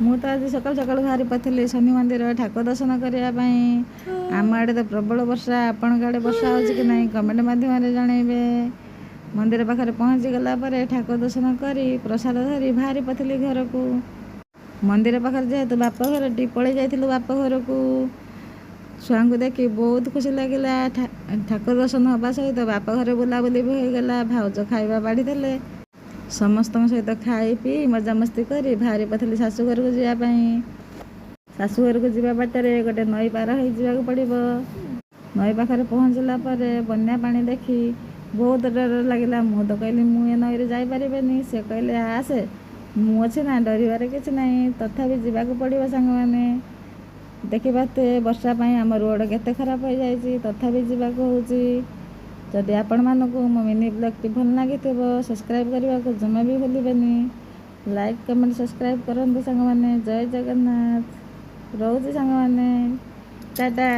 ମୁଁ ତ ଆଜି ସକାଳୁ ସକାଳୁ ବାହାରି ପଡ଼ିଥିଲି ଶନି ମନ୍ଦିର ଠାକୁର ଦର୍ଶନ କରିବା ପାଇଁ। ଆମ ଆଡ଼େ ତ ପ୍ରବଳ ବର୍ଷା। ଆପଣଙ୍କ ଆଡ଼େ ବର୍ଷା ହେଉଛି କି ନାହିଁ, କମେଣ୍ଟ ମାଧ୍ୟମରେ ଜଣାଇବେ। ମନ୍ଦିର ପାଖରେ ପହଞ୍ଚିଗଲା ପରେ ଠାକୁର ଦର୍ଶନ କରି ପ୍ରସାଦ ଧରି ବାହାରି ପଡ଼ିଥିଲି ଘରକୁ। ମନ୍ଦିର ପାଖରେ ଯେହେତୁ ବାପ ଘରଟି, ପଳେଇ ଯାଇଥିଲୁ ବାପ ଘରକୁ। ଛୁଆଙ୍କୁ ଦେଖି ବହୁତ ଖୁସି ଲାଗିଲା। ଠାକୁର ଦର୍ଶନ ହେବା ସହିତ ବାପ ଘରେ ବୁଲାବୁଲି ବି ହୋଇଗଲା। ଭାଉଜ ଖାଇବା ବାଢ଼ିଦେଲେ। ସମସ୍ତଙ୍କ ସହିତ ଖାଇ ପିଇ ମଜାମସ୍ତି କରି ବାହାରି ପଡ଼ିଥିଲି ଶାଶୁ ଘରକୁ ଯିବା ପାଇଁ। ଶାଶୁ ଘରକୁ ଯିବା ବାଟରେ ଗୋଟେ ନଈ ପାର ହେଇଯିବାକୁ ପଡ଼ିବ। ନଈ ପାଖରେ ପହଞ୍ଚିଲା ପରେ ବନ୍ୟା ପାଣି ଦେଖି ବହୁତ ଡର ଲାଗିଲା। ମୁଁ ତ କହିଲି, ମୁଁ ଏ ନଈରେ ଯାଇପାରିବିନି। ସେ କହିଲେ, ଆସେ, ମୁଁ ଅଛି ନା, ଡରିବାର କିଛି ନାହିଁ। ତଥାପି ଯିବାକୁ ପଡ଼ିବ। ସାଙ୍ଗମାନେ, ଦେଖିପାରୁଥିବେ ବର୍ଷା ପାଇଁ ଆମ ରୋଡ଼ କେତେ ଖରାପ ହେଇଯାଇଛି। ତଥାପି ଯିବାକୁ ହେଉଛି। ଯଦି ଆପଣମାନଙ୍କୁ ମୋ ମିନି ବ୍ଲଗ୍ଟି ଭଲ ଲାଗିଥିବ, ସବସ୍କ୍ରାଇବ୍ କରିବାକୁ ଜମା ବି ଭୁଲିବେନି। ଲାଇକ୍, କମେଣ୍ଟ, ସବସ୍କ୍ରାଇବ୍ କରନ୍ତୁ ସାଙ୍ଗମାନେ। ଜୟ ଜଗନ୍ନାଥ। ରହୁଛି ସାଙ୍ଗମାନେ, ଟାଟା।